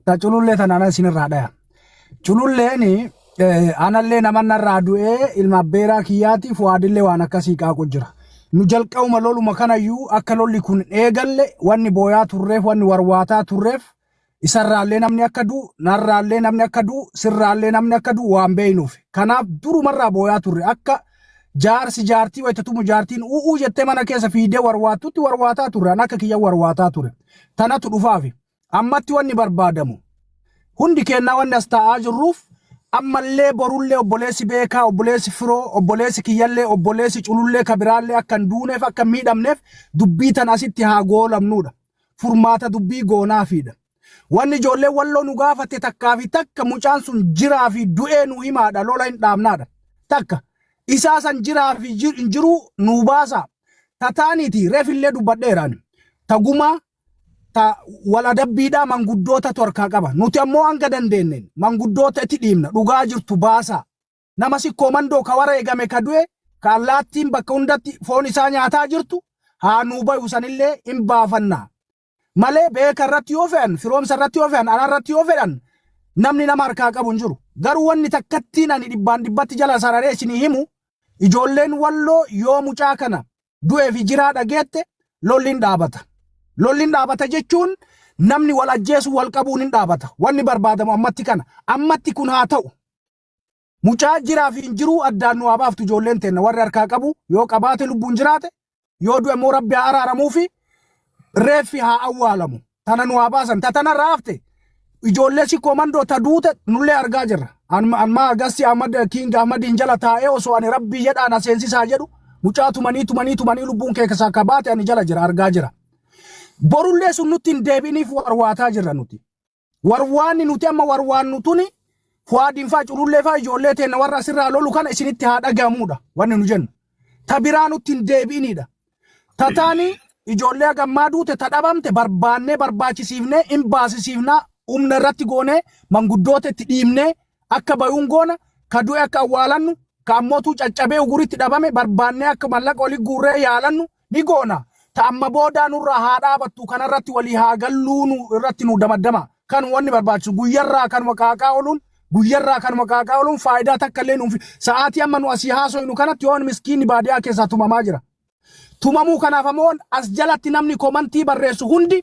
Ta culullee tana anan isinirraa dhaya. Cululleen anallee nama narraa du'ee ilma abbeeraa kiyyaati fu'aadillee waan akkasii qaaqu jira. Nu jalqabuma loluma kanayyuu akka lolli kun hin eegalle wanni booyaa turreef wanni warwaataa turreef isarraallee namni akka du'u narraallee namni akka du'u sirraallee namni akka du'u waan beeynuuf. Kanaaf durumarraa booyaa turre akka jaarsi jaartii wayita tumu jaartiin u'uu jettee mana keessa fiidee warwaattutti warwaataa turre an akka kiyya warwaataa ture. Tanatu dhufaafi. Ammatti wanni barbaadamu hundi keennaa wanni as taa'aa jirruuf ammallee borullee obboleessi beekaa, obboleessi firoo, obboleessi kiyyallee, obboleessi culullee ka biraallee akka hin duuneef akka hin miidhamneef dubbii tana asitti haa goolabnuudha. Furmaata dubbii goonaafiidha. Wanni ijoolleen walloo nu gaafatte takkaa fi takka mucaan sun jiraa fi du'ee nu himaadha lola hin dhaabnaadha. Takka isaa san jiraa fi hin jiruu nuu baasaa. Tataaniiti reefillee dubbadheeraan. Tagumaa ta wal adabbiidhaa manguddootatu harkaa qaba. Nuti ammoo hanga dandeenneen manguddoota itti dhiibna dhugaa jirtu baasaa. Nama sikkoo mandoo ka wareegame ka du'e ka allaattiin bakka hundatti foon isaa nyaataa jirtu haa nuu bayu sanillee hin baafanna. Malee beeka irratti yoo fe'an firoomsa irratti yoo fe'an ana irratti yoo fedhan namni nama harkaa qabu hin jiru. Garuu wanni takkattiin ani dhibbaan dhibbatti jala sararee isinii himu ijoolleen walloo yoo mucaa kana du'ee fi jiraa dhageette lolli hin dhaabata. Lolli hin dhaabata jechuun namni wal ajjeesu wal qabuun hin dhaabata. Wanni barbaadamu ammatti kana. Ammatti kun haa ta'u. Mucaa jiraa fi hin jiruu addaan nu haa baaftu ijoolleen teenna warri harkaa qabu yoo qabaate lubbuun jiraate yoo du'e immoo rabbi haa araaramuu fi reeffi haa awwaalamu. Tana nu haa baasan. Ta tana raafte ijoollee si komandoo ta duute nullee argaa jirra. Anmaa agassi Ahmad King Ahmadiin jala taa'ee osoo ani rabbii jedhaan aseensisaa jedhu mucaa tumanii tumanii tumanii lubbuun kee keessaa akka baate ani jala jira argaa jira. Borullee sun nutti hin deebi'iniif warwaataa jirra nuti. Warwaanni nuti amma warwaannu tuni Fuwaadiin faa culullee faa ijoollee teenna warra asirraa lolu kana isinitti haa dhagahamuudha wanni nu jennu. Ta biraa nutti hin deebi'iniidha. Tataani ijoollee hagammaa duute ta dhabamte barbaannee barbaachisiifnee hin baasisiifnaa humna irratti goonee manguddoota itti dhiibnee akka bayuun goona ka du'e akka awwaalannu ka ammootuu caccabee uguritti dhabame barbaannee akka mallaqa oli guurree yaalannu ni goona. Ta amma boodaa nurraa haa dhaabattu kanarratti walii haa galluu nu irratti nu damaddama. Kan wanni barbaachisu guyyarraa kanuma qaaqaa ooluun guyyarraa kanuma qaaqaa ooluun faayidaa takka illee nuuf sa'aatii amma nu asii haasoynu kanatti yoon miskiinni baadiyaa keessaa tumamaa jira. Tumamuu kanaaf ammoo as jalatti namni komantii barreessu hundi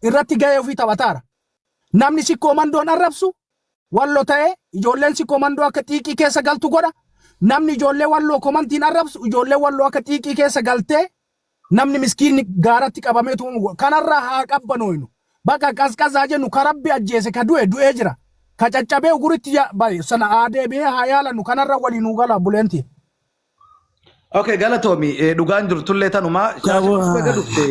irratti gahee ofii taphataara. Namni sikkoo mandoon arrabsu wallo ta'ee ijoolleen sikkoo mandoo akka xiiqii keessa galtu godha. Namni ijoollee walloo komantiin arrabsu ijoollee walloo akka xiiqii keessa galtee namni miskiinni gaaratti qabamee tumamu godha. Kanarraa haa qabbanooynu. Bakka qasqazaa jennu ka rabbi ajjeese ka du'e du'ee jira. Ka caccabee uguritti bahe sana haa deebi'ee haa yaalannu kanarra walii nuu gala buleenti. Okay, galatoomi. Dhugaan jirtullee tanuma. Shaashitti baga dhufte.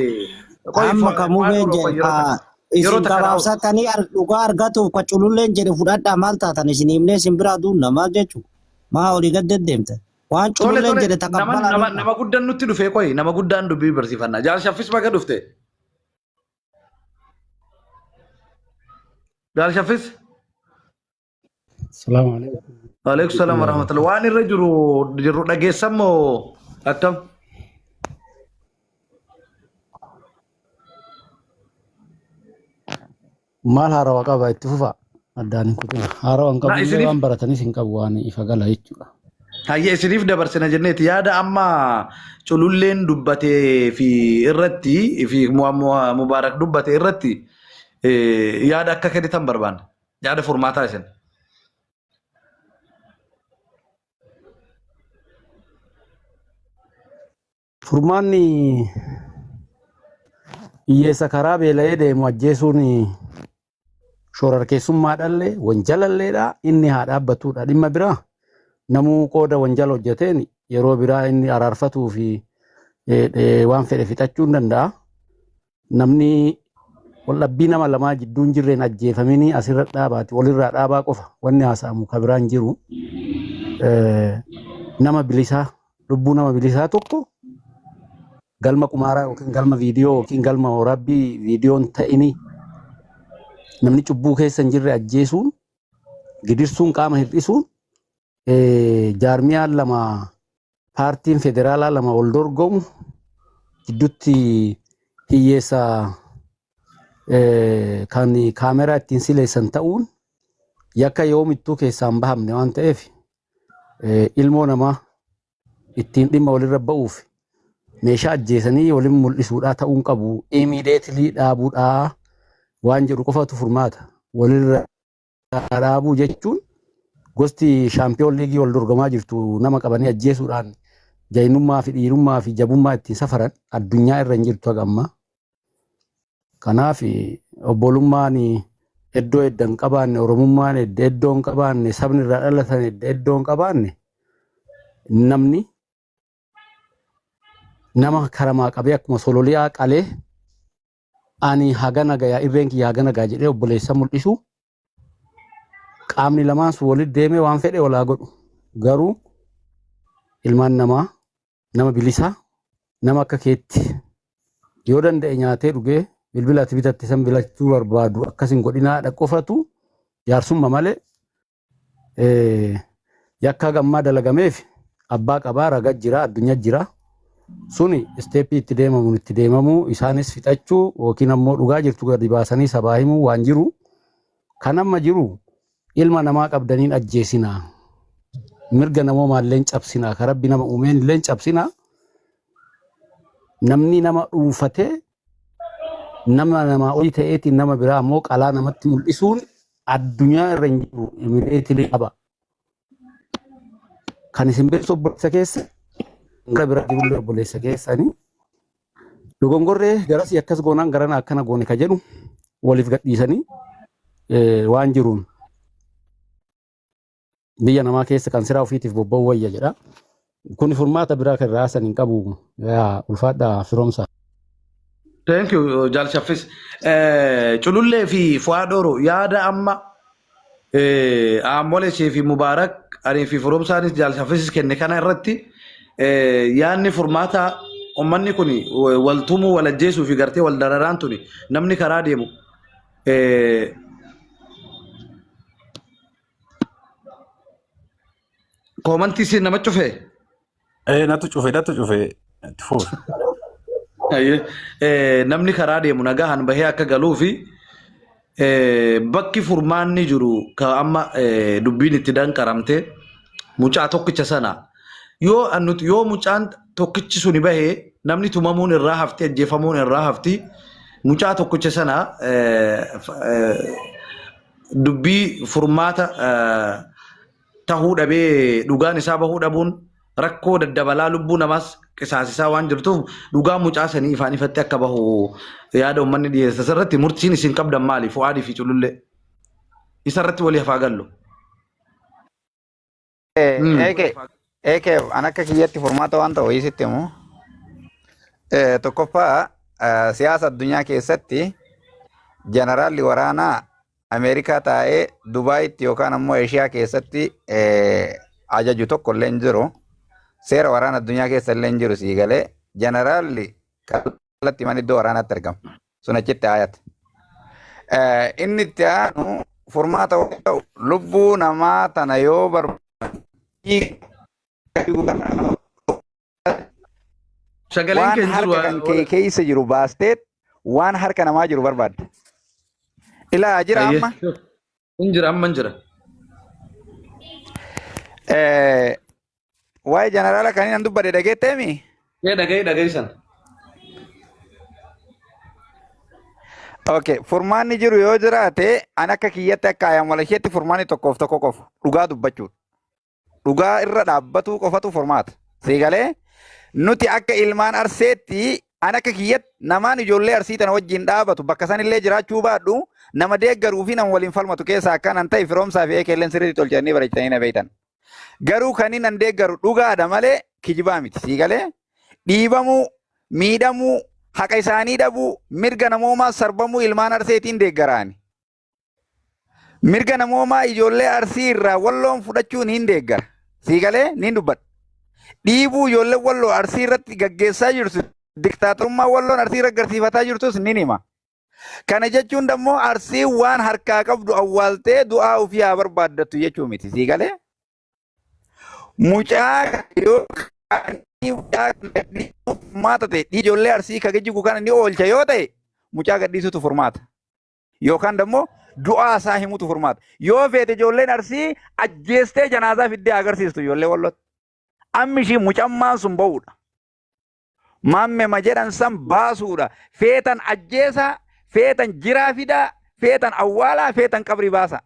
Qoy Amma ka maal mubeen godhu jedhe yeroo ka takka. Yeroo isin takka raawwatu. gabaabsatanii dhugaa argatuuf ka cululleen jedhe fudhadhaa maal taatan isin himnee isin biraa duunna maal jechu maa olii gad deddeemtan waan Tole cululleen tole jedhe nama takabbalaa nama beekaa. nama guddaan nutti dhufe qoy nama guddaan dubbii barsiifanna. Jaal Shaffis baga dhufte. Jaal Shaffis. Salaamu alaikum. Waalaikum salaam warahmatullahi. Waan irra jiru jiru dhageessan moo akkam? Maal haarawa qaba itti fufa addaan hin kutina. Haarawa hin Na qabu illee isiniif waan baratanis hin qabu waan ifa gala jechuudha. Hayyee isiniif dabarsina jenneeti yaada amma cululleen dubbatee fi irratti fi Mubaarak dubbate irratti yaada akka kennitan barbaanna. Yaada furmaataa isin. Furmaanni hiyyeessa karaa beela'ee deemu ajjeesuun shororkeessummaadhallee wanjalalleedha inni haa dhaabbatudha. Dhimma biraa namuu qooda wanjala hojjeteen yeroo biraa inni araarfatuu fi waan fedhe fixachuu hin danda'a. Namni waldhabbii nama lamaa jidduu hin jirreen ajjeefaminii asirra dhaabaati walirraa dhaabaa qofa wanni haasa'amu ka biraan jiru. Nama bilisaa lubbuu nama bilisaa tokko galma qumaaraa yookiin galma viidiyoo yookiin galma waraabbii viidiyoon ta'ini namni cubbuu keessa hin jirre ajjeesuun gidirsuun qaama hir'isuun jaarmiyaan lama paartiin federaalaa lama wal dorgomu gidduutti hiyyeessa Kan kaameraa ittiin sileessan ta'uun yakka yoomittuu keessaa hin bahamne waan ta'eef ilmoo namaa ittiin dhimma walirra ba'uuf meeshaa ajjeesanii waliin mul'isuudhaa ta'uun qabu. Immediately dhaabuudhaa waan jedhu qofatu furmaata. Walirra dhaabuu jechuun gosti shaampiyoon liigii wal dorgomaa jirtu nama qabanii ajjeesuudhaan jaynummaa fi dhiirummaa fi jabummaa ittiin safaran addunyaa irra hin jirtu haga ammaa. Kanaaf obbolummaan iddoo edda hin qabaanne, oromummaan edda iddoo hin qabaanne, sabni irraa dhalatan edda iddoo hin qabaanne, namni nama karamaa qabee akkuma sololiyaa qalee ani hagana gayaa, irreen kiyya hagana gayaa jedhee obboleessa mul'isu, qaamni lamaan sun walitti deemee waan fedhe walaa godhu. Garuu ilmaan namaa, nama bilisaa, nama akka keetti yoo danda'e nyaatee dhugee bilbila ati bitatte san bilachuu barbaadu akkas hin godhinaa qofatu jaarsumma malee yakka gammaa dalagameef abbaa qabaa, ragaa jira, addunyaa jira. Suni step itti deemamuun itti deemamuu, isaanis fixachuu yookiin ammoo dhugaa jirtu gadi baasanii sabaa himuu waan jiru. Kan amma jiru ilma namaa qabdaniin ajjeesinaa. Mirga namoomaallee cabsinaa. Ka rabbi nama uumeen illee cabsinaa. Namni nama dhuunfatee nama namaa olii ta'eetiin nama biraa ammoo qalaa namatti mul'isuun addunyaa irra hin jiru, immediately qaba. Kan isin beektu obboleessa keessa gara biraa jirullee obboleessa keessanii dogongorree garasii akkas goonaan garana akkana goone ka jedhu waliif gadhiisanii waan jiruun biyya namaa keessa kan siraa ofiitiif bobba'uu wayya jedha. Kun furmaata biraa kan raasan hin qabu. Yaa ulfaadhaa firoomsa. Thank you, Jaal Shaffis. Culullee fi Fu'aadhooro, yaada amma Aammolee ishee fi Mubaarak, ani fi Firoomsaanis Jaal Shaffisis kenne kana irratti yaadni furmaataa uummanni kun wal tumuu, wal ajjeesuu fi gartee wal dararaan tuni namni karaa deemu comment siin nama cufee. Natu cufe, natu cufe, itti fufi. Ayyee. Namni karaa deemu nagahaan bahee akka galuu fi bakki furmaanni jiru ka amma dubbiin itti danqaramte mucaa tokkicha sana yoo nuti yoo mucaan tokkichi suni bahee namni tumamuun irraa hafti, ajjeefamuun irraa hafti. Mucaa tokkicha sana dubbii furmaata tahuu dhabee dhugaan isaa bahuu dhabuun rakkoo daddabalaa lubbuu namaas qisaasisaa waan jirtuuf dhugaan mucaa sanii ifaan ifatti akka bahu yaada uummanni dhiyeessa. Isarratti murtiin isin qabdan maali? Fu'aadii fi Culullee. Isarratti walii hafaa gallu. Eeke, eeke, an akka kiyyatti furmaata waan ta'u wayii sitti himu. Tokkoffaa, siyaasa addunyaa keessatti jeneraalli waraanaa Ameerikaa taa'ee Dubaayitti yookaan ammoo Eeshiyaa keessatti ajaju tokko illee hin jiru. Seera waraana addunyaa keessa illee hin jiru, sii galee? Jeneraalli kallattii mana iddoo waraanaatti argama. Sun achitti ayata. Inni itti aanu furmaata waan ta'u lubbuu namaa tana yoo barbaadu Sagaleen waan kee hin jiru. Harka kan kee keessa jiru baasteet waan harka namaa jiru barbaadda. Ilaa jira amma. Hin jira, amma hin jira. Waa'ee jeneraala kan inni dubbate dhageetteemi? Ee, dhaga'i, dhaga'i sana. Okay, furmaanni jiru yoo jiraate, an akka kiyyatti, akka ayaan walasheetti, furmaanni tokkoof tokko qofa dhugaa dubbachuudha. Dhugaa irra dhaabbatuu qofatu furmaata. Sii galee? Nuti akka ilmaan Arseetti, an akka kiyyatti, namaan ijoollee Arsii tana wajjin dhaabatu bakka sanillee jiraachuu baadhu nama deeggaruu fi nama waliin falmatu keessaa akkaan ta'e Firoomsaa fi Eekeelleen sirriitti tolchanii bareechitanii na beektan. Garuu kan inni an deeggaru dhugaadha malee kijibaa miti. Sii galee? Dhiibamuu, miidhamuu, haqa isaanii dhabuu, mirga namoomaa sarbamuu ilmaan Arseetiin deeggaraani. Mirga namoomaa ijoollee Arsii irraa Walloon fudhachuun hin deeggara. Sii galee? Niin dubbadha. Dhiibuu ijoollee Walloo Arsii irratti gaggeessaa jirtu, diktaatorummaa Walloon Arsii irra agarsiifataa jirtus nin hima. Kana jechuun dammoo Arsii waan harkaa qabdu awwaaltee du'aa ofii haa barbaaddattu jechuu miti. Sii galee? Mucaa yoo mucaa furmaata ta'e, ijoollee Arsii ka jigu kana ni oolcha yoo ta'e, mucaa gadhiisutu furmaata. Yookaan immoo du'aa isaa himutu furmaata. Yoo feete ijoolleen Arsii ajjeestee janaazaa fiddee agarsiistu ijoollee Wallootti. Ammi ishii mucammaan sun ba'uudha. Maamme ma jedhan san baasuudha. Feetan ajjeesaa, feetan jiraa fidaa, feetan awwaalaa, feetan qabrii baasaa.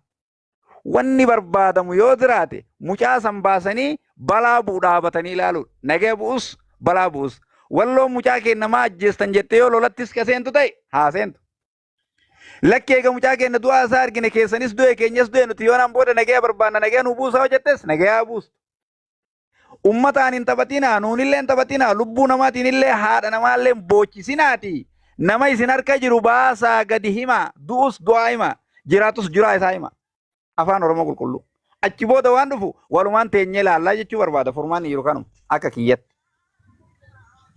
Wanni barbaadamu yoo jiraate mucaa san baasanii balaa bu'u dhaabatanii ilaaluudha. Nagaya bu'us balaa bu'us. Walloon mucaa keenya maa ajjeestan jettee yoo lolattis ka seentu ta'e haa seentu. Lakki eega mucaa keenya du'aa isaa argine keessanis du'e keenyas du'e nuti yoonaan booda nagaya barbaanna nagaya nu buusaa hojjettes nagaya buustu. Ummataan hin taphatinaa, nuunillee hin taphatinaa, lubbuu namaatiin illee haadha namaallee hin boochisinaati. Nama isin harka jiru baasaa gadi himaa, du'us du'aa himaa, jiraatus jiraa isaa himaa. Afaan Oromoo qulqulluu. Achi booda waan dhufu walumaan teenyee ilaallaa jechuu barbaada. Furmaanni jiru kanuma akka kiyyatti.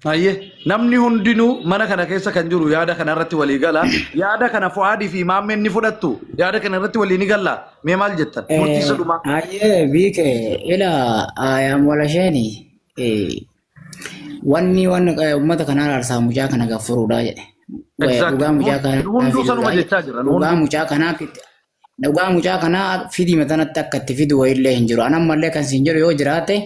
Hayyee namni hundinuu mana kana keessa kan jiru yaada kana irratti walii gala. Yaada kana Fu'aadii fi Maammeen ni fudhattu. Yaada kana irratti walii ni galla. Mee maal jettan? Murtii isa dhumaa. Hayyee biike ila ayam walasheeni wanni waan uummata kanaa raarsaa mucaa kana gaffuruudha jedhe. Exactly. Dhugaa mucaa kanaa Hunduu sanuma fiduudha jedhe. jechaa jira. Dhugaa Hunduu. mucaa kanaa dhugaa mucaa kanaa fidii matanatti akka itti fidu wayiillee hin jiru. Anammallee kan siin jedhu yoo jiraate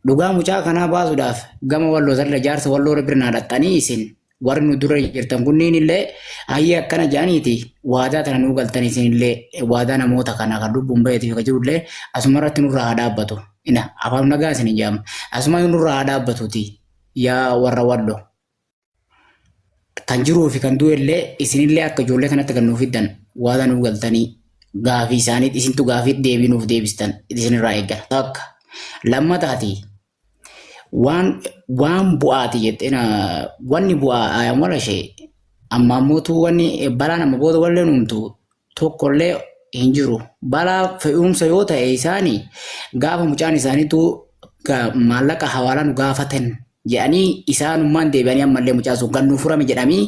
dhugaa mucaa kanaa baasuudhaaf gama walloo sarara jaarsa walloo bira naa dhaxxanii isin warri nu dura jirtan kunniin illee hayyee akkana jedhaniiti waadaa tana nuu galtan isin illee waadaa namoota kana kan lubbuun baheetiif kan jiru illee asuma irratti nurraa haa dhaabbatu. Ina afaan nagaa isin hin jedhamu. Asuma nurraa haa dhaabbatuuti yaa warra walloo. Kan jiruu fi kan du'e illee isinillee akka ijoollee kanatti kan nuuf fiddan waadaa nuu galtanii gaafii isaanii isintu gaafii deebii nuuf deebistan isinirraa eeggana. Takka lammataati waan waan bu'aati jettee wanni bu'aa ayamala ishee amma ammootu wanni balaan amma booda wallee nuumtu tokkollee hin jiru. Balaa fe'umsa yoo ta'e isaanii gaafa mucaan isaaniitu maallaqa hawaalaa nu gaafatan jedhanii isaanummaan deebi'anii ammallee mucaa sun kan nu furame jedhamii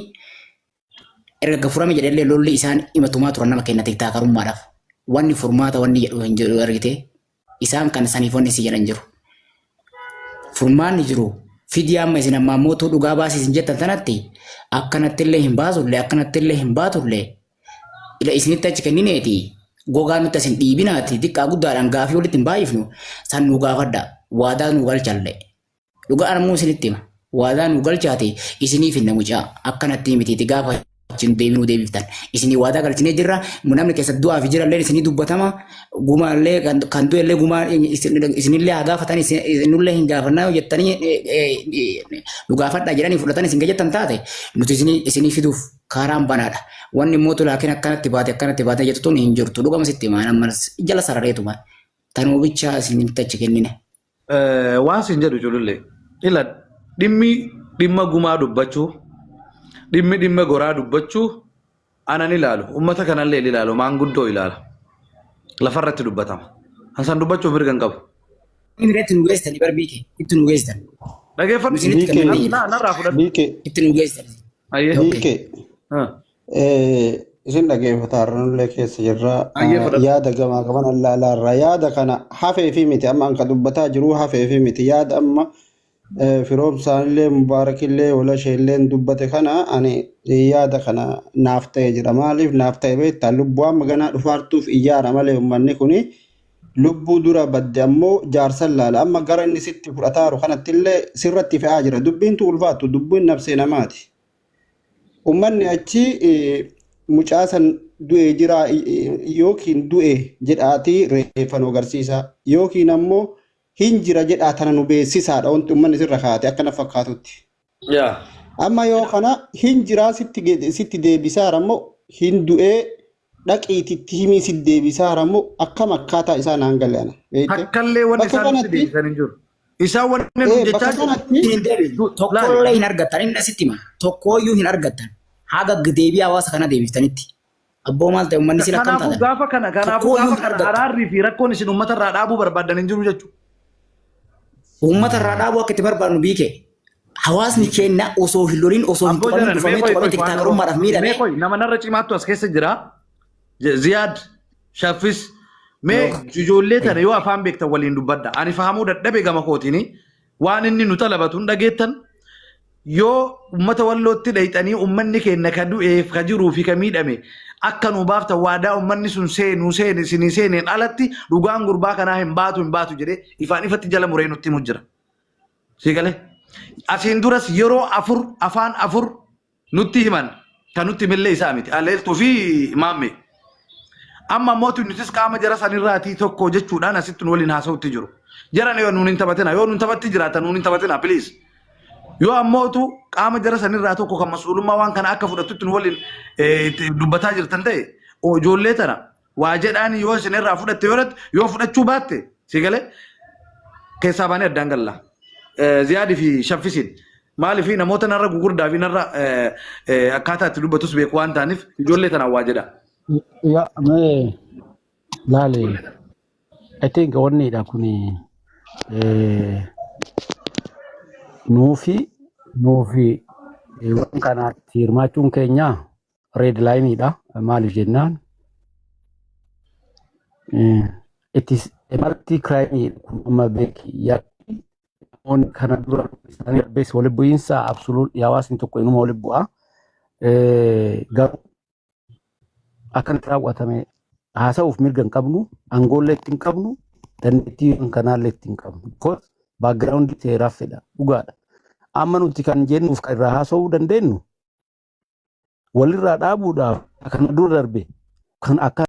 erga furame jedhallee lolli isaan himatumaa turan nama kenna tiktaakarummaadhaaf. Wanni furmaata wanni jedhu hin jiru argite isaan kan saniif wanni si jedhan jiru. Furmaanni jiru fidii amma isin ammaa mootuu dhugaa baasii isin jettan tanatti akkanattillee hin baasullee akkanattillee hin baatullee ila isinitti achi kennineeti gogaa nutti asin dhiibinaati xiqqaa guddaadhaan gaafii walitti hin baay'ifnu san nu gaafadha waadaa nu galchalle dhugaa ammoo isinitti hima waadaa nu galchaati isiniif hin mucaa akkanatti mitiiti gaafa achiin deebinuu deebiftan isinii waadaa galchinee jirra namni keessa du'aa fi jirallee isinii dubbatama gumaallee kan du'ellee gumaa isinillee haa gaafatan isinullee hin gaafannaa yoo jettanii nu gaafadhaa jedhanii fudhatan isin jettan taate nuti isinii fiduuf karaan banaadha. Wanni immoo laakiin akkanatti baate akkanatti baate jettu tun hin jirtu. Dhugama sitti himaa ammas jala sarareetuma. Tanuma bichaa isinitti achi kennine. Waan siin jedhu culullee. Ila dhimmi dhimma gumaa dubbachuu dhimmi dhimma goraa dubbachuu anan ilaalu ummata kanallee ilaalu maanguddoo ilaala. Lafarratti dubbatama. Hasan dubbachuuf mirga hin qabu. Inni itti nu geessitanii bar biike itti nu geessitan. Dhageeffadhu. Isinitti Biike kennine Narraa fudhadhu. biike itti nu geessitan. Ayyee. Okay. biike isin dhageeffataa irra keessa jirra. Ayyee fudhadhu. Yaada gamaa gaman allaalaarra yaada kana hafee fi miti amma an ka dubbataa jiru hafee fi miti yaada amma firoomsaanillee mubaarakillee walasheellee dubbate kana ani yaada kana naaf ta'e jira. Maaliif naaf ta'e beektaa lubbuu amma ganaa dhufaartuuf iyyaara malee uummanni kuni lubbuu dura badde ammoo jaarsan laala amma gara inni sitti fudhataaru kanattillee sirratti fe'aa jira. Dubbiintu ulfaattu dubbiin nafsee namaati. Uummanni achi mucaa san du'ee jira yookiin du'e jedhaatii reeffa nu agarsiisa yookiin ammoo hin jira jedhaa tana nu beeksisaadha wanti uummanni sirra kaate akkana fakkaatutti. Yaa. Amma yoo kana hin jiraa sitti deebisaara ammoo hin du'ee dhaqiititti himii sitti deebisaara ammoo akkam akkaataa isaa naan galle ana. Beekte? Takkallee wanni Bakka isaan nutti kanatti deebisan hin jiru. Isaan wanni nu bakka jechaa jiru. kanatti Hin deebiin tokkollee hin argattan inni asitti hima tokkooyyuu hin argattan haga deebii hawaasa kana deebiftanitti. Abboo maal ta'e uummanni sila akkam Kanaafuu taatan gaafa kana kanaafuu tokkooyyuu gaafa hin kana argattan. araarrii fi rakkoon isin uummata irraa dhaabuu barbaaddan hin jiru jechuudha. Uummata irraa dhaabuu akka itti barbaadnu biike. Hawaasni keenya osoo hin lolin osoo hin Abboo tuqamin jaran mee dhufamee qoy tuqamee qoy waan tiktaakarummaadhaaf mee miidhame. qoy nama narra cimaattu as keessa jira. Ziyaad Shaffis mee ijoollee tana yoo afaan beektan waliin dubbadha. Ani fahamuu dadhabe gama kootiini waan inni nu xalabatu hin dhageettan. Yoo uummata Wallootti dhayxanii uummanni keenya ka du'eef, ka jiruu fi ka miidhame akka nu baaftan waadaa uummanni sun seenuu seene isinii seeneen alatti dhugaan gurbaa kanaa hin baatu, hin baatu jedhee ifaan ifatti jala muree nutti himu jira. Sii galee? Asiin duras yeroo afur afaan afur nutti himan, kan nutti himillee isaa miti. Aleeltuu fi Maammee. Amma ammoo nutis qaama jara sanirraatii tokko jechuudhaan asitti nu waliin haasa'utti jiru. Jaran yoo nuun hin taphatina, yoo nuun taphatti jiraatan nuun hin taphatina, please. Yoo ammootu qaama jara sanirraa tokko kan mas'uulummaa waan kana akka fudhatutti nu waliin itti dubbataa jirtan ta'e, ijoollee tana waa jedhaan yoo isin irraa fudhatte, yoo fudhachuu baatte, si galee, keessaa baanee addaan galla. Ziyaadii fi Shaffisiin maaliif namoota narra gugurdaa fi narra akkaataa itti dubbatus beeku waan ta'aniif ijoollee tanaan waa jedha. Ya, mee laali. I think wannidha kuni nuufi waan kanaatti hirmaachuun keenya red line dha. Maaliif jennaan, it is a multi crime kun. Amma beeki, yakki namoonni kana dura isaanii darbees walitti bu'iinsa absolute hawaasni tokko inuma walitti bu'a. Garuu akkanatti raawwatame haasa'uuf mirga hin qabnu, aangoollee itti hin qabnu, dandeettii kanaallee itti hin qabnu. Because background seeraaf fedha, dhugaadha. Amma nuti kan jennuuf kan irraa haasa'uu dandeenyu walirraa dhaabuudhaaf kana dura darbe kan akka